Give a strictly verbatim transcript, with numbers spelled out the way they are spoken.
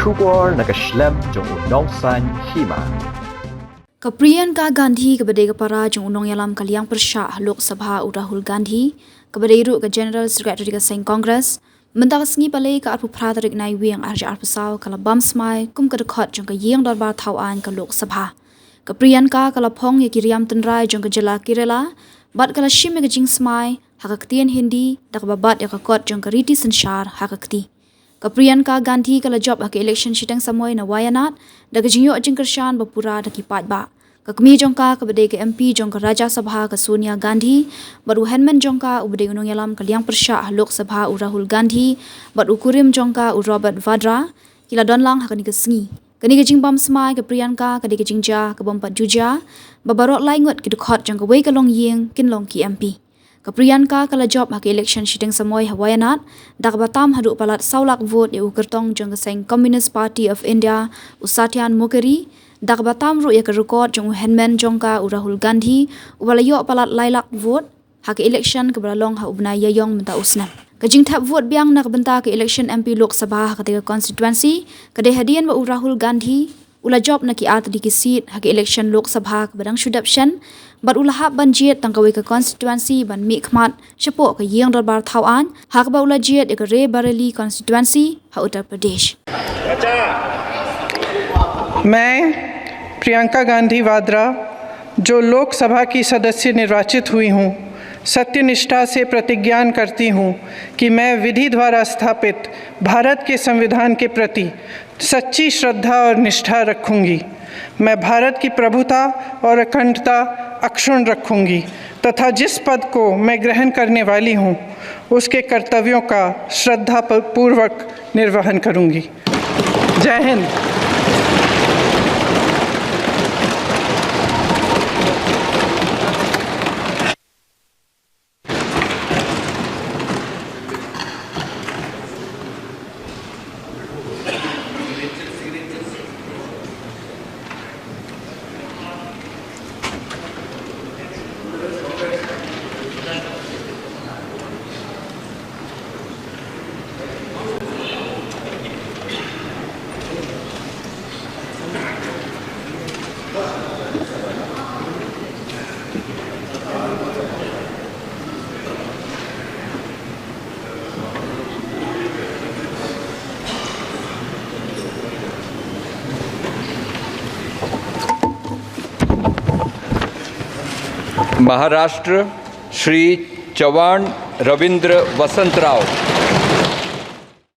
Khubor na ka shlem jong u nongsaiñ hima. Ka Priyanka Gandhi kaba dei ka para jong u nongïalam ka liang pyrshah ha Lok Sabha u Rahul Gandhi, kaba dei ruh ka General Secretary ka seng Congress, mynta ka sngi Palei ka arphew phra tarik Naiwieng arhajar arphew saw ka la bam smai kum ka dkhot jong ka ïing dorbar thaw aiñ ka Lok Sabha. Ka Priyanka ka la phong ïa ki riam tynrai jong ka jylla Kerala, bad ka la shim ïa ka jingsmai ha ka ktien Hindi da kaba bat ïa ka kot jong ka riti synshar ha ka kti. Ka Priyanka Gandhi ka la jop ha ka election shiteng samoi na Wayanad da ka jingïoh jingkyrshan ba pura da ki paidbah. Ka kmie jong ka kaba dei ka M P jong ka Rajya Sabha ka Sonia Gandhi, bad u hynmen jong ka uba dei u nongïalam ka liang pyrshah ha Lok Sabha u Rahul Gandhi, bad u kurim jong ka u Robert Vadra, ki la don lang ha kane ka sngi. Kane ka jingbam smai ka Priyanka ka dei ka jingjia kaba ym pat ju jia, ba baroh lai ngut ki dkhot jong kawei ka longïing kin long ki M P. Ka Priyanka ka la jop ha ka election shiteng samoi ha Wayanad da kaba tam haduh palat saw lak vote ïa u kyrtong jong ka seng Communist Party of India u Satyan Mukherjee, da kaba tam ruh ïa ka record jong u hynmen jong ka u Rahul Gandhi, uba la ïoh palat lai lak vote ha ka election kaba la long ha u bnai Ïaïong mynta u snem. Ka jingthep vote biang na ka bynta ka election M P Lok Sabha ha katei ka constituency ka dei hadien ba u Rahul Gandhi u la jop na ki artylli ki seat ha ka election Lok Sabha kaba dang shu dep shen, bad u la hap ban jied tang kawei ka constituency ban mihkhmat shapoh ka ïing dorbar thaw aiñ, ha kaba u la jied ïa ka Rae Bareli constituency ha Uttar Pradesh. मैं प्रियंका गांधी वाड्रा, जो लोकसभा की सदस्य निर्वाचित हुई हूं, सत्यनिष्ठा से प्रतिज्ञान करती हूं कि मैं विधि द्वारा स्थापित भारत के संविधान के प्रति सच्ची श्रद्धा और निष्ठा रखूंगी। मैं भारत की प्रभुता और अखंडता अक्षुण्ण रखूंगी तथा जिस पद को मैं ग्रहण करने वाली हूं, उसके कर्तव्यों का श्रद्धापूर्वक निर्वहन करूंगी। जय हिंद। महाराष्ट्र, श्री चव्हाण रवींद्र वसंतराव।